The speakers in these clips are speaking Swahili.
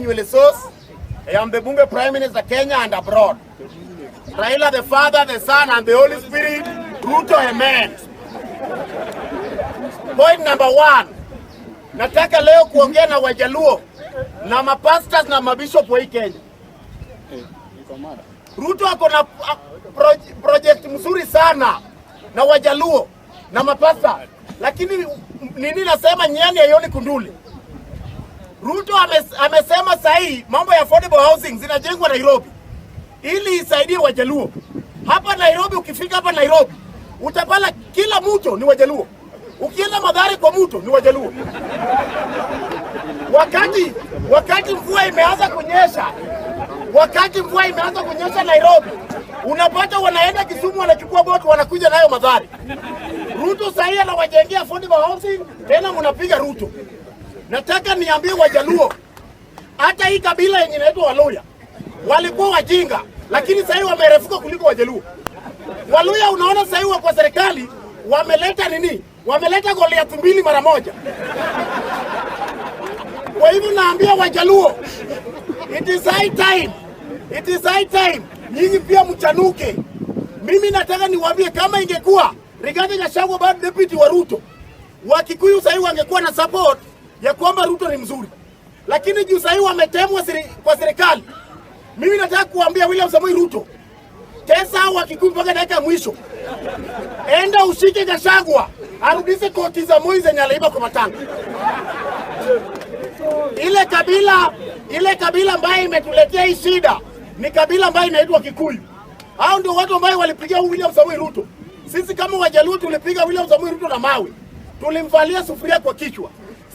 Nywele Sauce. I am the Bunge Prime Minister Kenya and abroad. Raila the Father, the Son and the Holy Spirit. Ruto, amen. Point number one. Nataka leo kuongea na Wajaluo na mapastors na mabishop wa hii Kenya. Ruto ako na project mzuri sana na Wajaluo na mapasta, lakini nini nasema, nyani haioni kunduli. Ruto amesema sahii mambo ya affordable housing zinajengwa Nairobi ili isaidie Wajaluo. Hapa Nairobi, ukifika hapa Nairobi utapata kila mtu ni Wajaluo. Ukienda Mathare kwa mtu ni Wajaluo. Wakati mvua imeanza kunyesha, wakati mvua imeanza kunyesha Nairobi, unapata wanaenda Kisumu, wanachukua boti, wanakuja nayo Mathare. Ruto sahii anawajengea affordable housing, tena mnapiga Ruto. Nataka niambie Wajaluo, hata hii kabila yenye inaitwa Waluya walikuwa wajinga, lakini sahii wamerefuka kuliko Wajaluo. Waluya unaona sahii kwa serikali wameleta nini? Wameleta Goliath mbili mara moja. Kwa hivyo naambia Wajaluo, it is high time, it is high time nyinyi pia mchanuke. Mimi nataka niwaambie, kama ingekuwa Rigathi Gachagua bado deputy wa Ruto, Wakikuyu sahii wangekuwa na support ya kwamba Ruto ni mzuri, lakini juu sahii wametemwa kwa serikali. Mimi nataka kuambia William Samoei Ruto, tesa hao Wakikuyu mpaka dakika ya mwisho. Enda ushike Gachagua arudishe koti za Moi zenye aliiba kwa matanga. Ile kabila ambayo imetuletea hii shida ni kabila ambayo inaitwa Kikuyu. Hao ndio watu ambao walipigia William Samoei Ruto. Sisi kama Wajaluo tulipiga William Samoei Ruto na mawe, tulimvalia sufuria kwa kichwa.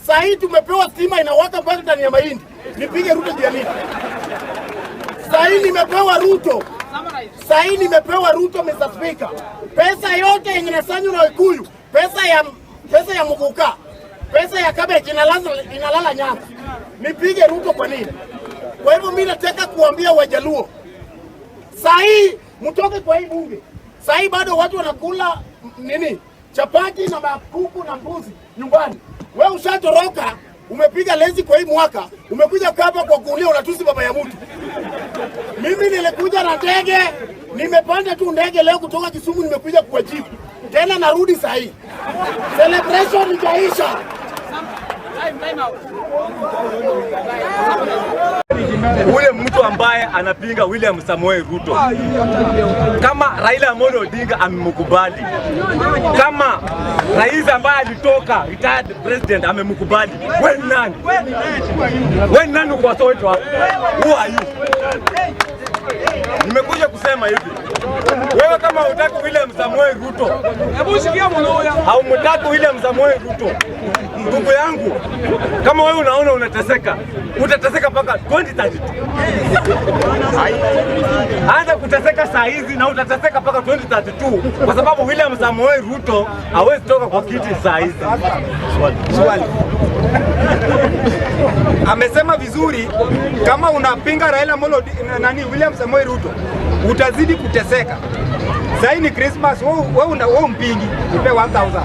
Saa hii tumepewa stima inawaka mpaka ndani ya mahindi. Nipige Ruto juu ya nini? Saa hii nimepewa Ruto, saa hii nimepewa Ruto, Mr. Speaker, pesa yote yenye inasanywa na Kikuyu, pesa ya muguka, pesa ya cabbage inalala Nyanza. Nipige Ruto kwa nini? Kwa hivyo mimi nataka kuambia Wajaluo saa hii mtoke kwa hii bunge. Saa hii bado watu wanakula nini, chapati na makuku na mbuzi nyumbani. We ushatoroka, umepiga lezi kwa hii mwaka, umekuja hapa kwa gunia unatusi baba ya mtu. Mimi nilikuja na ndege, nimepanda tu ndege leo kutoka Kisumu, nimekuja kuwajibu tena, narudi saa hii. Celebration ijaisha. Time out. Ule mtu ambaye anapinga William Samoei Ruto, kama Raila Amolo Odinga amemkubali, kama rais ambaye alitoka retired president amemkubali, we ni nani? We ni nani kwa Soweto hapo? Who are you? Nimekuja kusema hivi, wewe kama hutaki William Samoei Ruto, haumtaki William Samoei Ruto, ndugu yangu, kama wewe unaona unateseka, utateseka mpaka 2032. Anza kuteseka saa hizi na utateseka mpaka 2032 kwa sababu William Samoei Ruto hawezi toka kwa kiti saa hizi. Swali. Amesema vizuri, kama unapinga Raila Amolo nani William Samoei Ruto utazidi kuteseka. Sasa ni Christmas, wewe umpingi, nipe 1000.